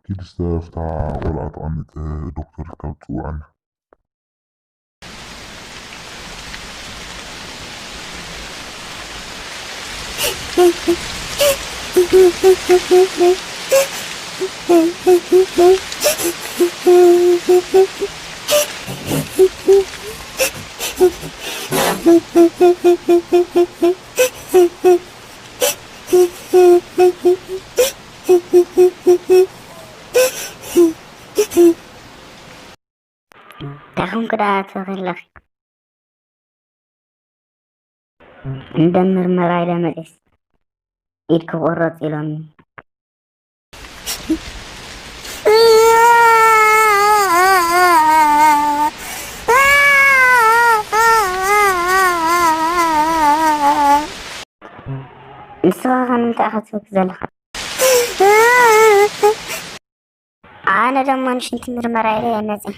ኪድ እስተ ኣብታ ቆልዓ ተቐምጥ፣ ዶክተር ካብ ትጽውዓና። እንታይ ኾንኩ ደኣ ትብኺ ኣለኺ? እንደ ምርመራ ኢለ መጺስ ኢድኪ ቁረጽ ኢሎምኒ። ንስኻ ኸ ንምንታይ ኢኻ ትብኪ ዘለኻ? ኣነ ደሞ ንሽንቲ ምርመራ ኢለ እየ መጺአ።